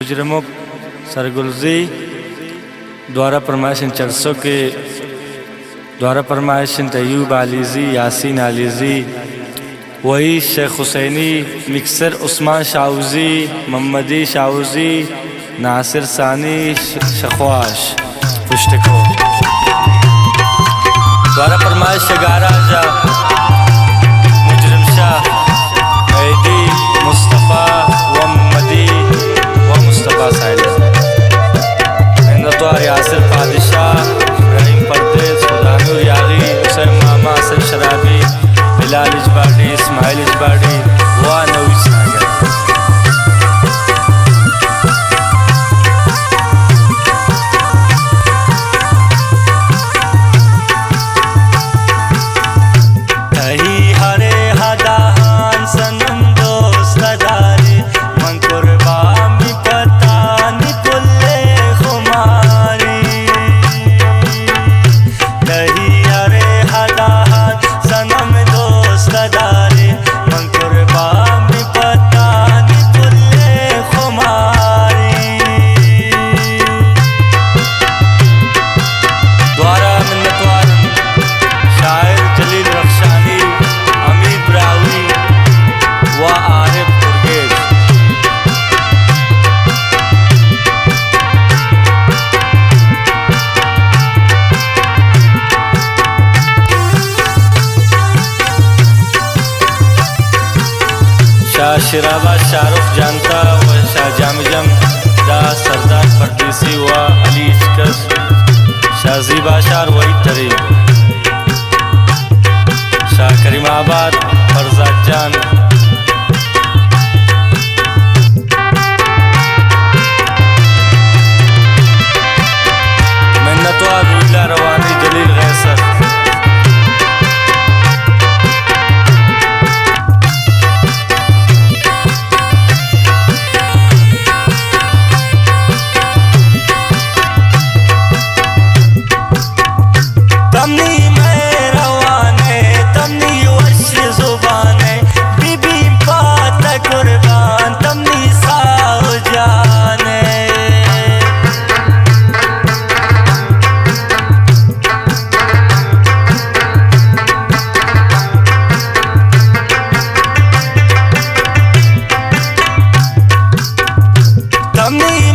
مجرمک سرگلزی، دوارہ پرمائش انت چرسک، دوارہ پرمائش انت ایوب علیزی، یاسین علیزی، وحید شیخ حسینی، مکسر عثمان شاہوزی، محمدی شاہوزی، ناصر ثانی، ش-، شخواش۔ پشتکو۔ دوارہ پرمائش گاراج ءَ مجرم شاہ، میدی، مصطفی و محمدی و مصطفی ساحل۔ منتوار یاسر پادشاہ، ابراہیم پردیس، خدا نور یاغی، حسین ماما، حسن شرابی، بلال اجباڑی، اسماعیل اجباڑی و نوید ساگر۔ تئی ہرے ہداہان صنم دوست دارے، من قربان بی پتانی پلے خماری۔ تئی ہرے ہداہان صنم دوست دارے، من قربان بی پتانی پلے خماری۔ دوارہ منتوار شاعر جلیل رخشانی، حمید براہوئی و عارف گرگیش۔ شاہ شیر آباد شاہ رخ جانتا و شاہ جام جم، دا سردار پردیسی و علی اچکس، شاہ زیبا شار وحید تری، شاہ کریم آباد فرزاد جان۔ منتوار رویلا روانی، جلیل قیصر۔ تمنی مہروان ئے، تمنی وش زبان ئے، بی بی پات قربان، تمنی ساہ جان ئے۔ تمنی